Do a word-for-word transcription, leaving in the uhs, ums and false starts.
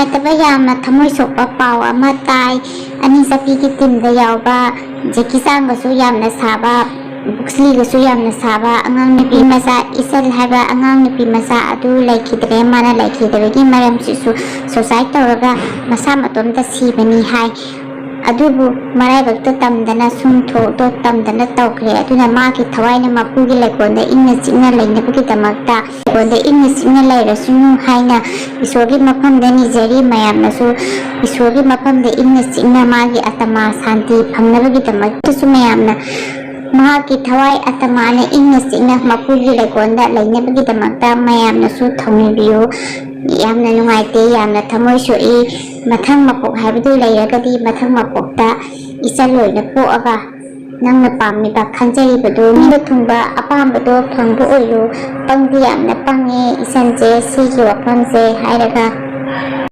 ꯐꯠꯇꯕ ꯌꯥꯝꯅ ꯊꯃꯣꯏ ꯁꯣꯛꯄ ꯄꯥꯎ ꯑꯃ ꯇꯥꯏ꯫ ꯑꯅꯤ ꯆꯠꯄꯤꯒꯤ ꯇꯤꯝꯗ ꯌꯥꯎꯕ ꯖꯦꯀꯤ ꯆꯥꯟꯒꯁꯨ ꯌꯥꯝꯅ ꯁꯥꯕ, ꯕꯨꯛꯁꯂꯤꯒꯁꯨ ꯌꯥꯝꯅ ꯁꯥꯕ ꯑꯉꯥꯡ ꯅꯨꯄꯤ ꯃꯆꯥ ꯏꯆꯜ ꯍꯥꯏꯕ ꯑꯉꯥꯡ ꯅꯨꯄꯤ ꯃꯆꯥ ꯑꯗꯨ ꯂꯩꯈꯤꯗ꯭ꯔꯦ꯫ ꯃꯥꯅ ꯂꯩꯈꯤꯗꯕꯒꯤ ꯃꯔꯝꯁꯤꯁꯨ ꯁꯨꯁꯥꯏꯠ ꯇꯧꯔꯒ ꯃꯁꯥ ꯃꯇꯣꯝꯇ ꯁꯤꯕꯅꯤ ꯍꯥꯏ꯫ ꯑꯗꯨꯕꯨ ꯃꯔꯥꯏꯕꯛꯇ ꯇꯝꯗꯅ ꯁꯨꯝ ꯊꯣꯛꯇꯣ ꯇꯝꯗꯅ ꯇꯧꯈ꯭ꯔꯦ꯫ ꯑꯗꯨꯅ ꯃꯥꯒꯤ ꯊꯋꯥꯏꯅ ꯃꯄꯨꯒꯤ ꯂꯩꯀꯣꯜꯗ ꯏꯪꯅ ꯆꯤꯛꯅ ꯂꯩꯅꯕꯒꯤꯗꯃꯛꯇ, ꯂꯩꯀꯣꯜꯗ ꯏꯪꯅ ꯆꯤꯛꯅ ꯂꯩꯔꯁꯅꯨ ꯍꯥꯏꯅ ꯏꯁꯣꯔꯒꯤ ꯃꯐꯝꯗ ꯅꯤꯖꯔꯤ꯫ ꯃꯌꯥꯝꯅꯁꯨ ꯏꯁꯣꯔꯒꯤ ꯃꯐꯝꯗ ꯏꯪꯅ ꯆꯤꯛꯅ ꯃꯥꯒꯤ ꯑꯇꯃꯥ ꯁꯥꯟꯇꯤ ꯐꯪꯅꯕꯒꯤꯗꯃꯛꯇꯁꯨ ꯃꯌꯥꯝꯅ ꯃꯍꯥꯛꯀꯤ ꯊꯋꯥꯏ ꯑꯇꯃꯥꯅ ꯏꯪꯅ ꯆꯤꯛꯅ ꯃꯄꯨꯒꯤ ꯂꯩꯀꯣꯜꯗ ꯂꯩꯅꯕꯒꯤꯗꯃꯛꯇ ꯃꯌꯥꯝꯅꯁꯨ ꯊꯧꯅꯤꯕꯤꯌꯨ꯫ ꯌꯥꯝꯅ ꯅꯨꯡꯉꯥꯏꯇꯦ, ꯌꯥꯝꯅ ꯊꯃꯣꯏ ꯁꯣꯛꯏ꯫ ꯃꯊꯪ ꯃꯄꯣꯛ ꯍꯥꯏꯕꯗꯨ ꯂꯩꯔꯒꯗꯤ ꯃꯊꯪ ꯃꯄꯣꯛꯇ ꯏꯆꯜ ꯑꯣꯏꯅ ꯄꯣꯛꯑꯒ ꯅꯪꯅ ꯄꯥꯝꯃꯤꯕ, ꯈꯟꯖꯔꯤꯕꯗꯨ, ꯅꯤꯡꯕ ꯊꯨꯡꯕ ꯑꯄꯥꯝꯕꯗꯣ ꯐꯪꯕ ꯑꯣꯏꯌꯨ꯫ ꯄꯪꯗꯤ ꯌꯥꯝꯅ ꯄꯪꯉꯦ ꯏꯆꯟꯁꯦ ꯁꯤꯒꯤ ꯋꯥꯐꯝꯁꯦ ꯍꯥꯏꯔꯒ꯫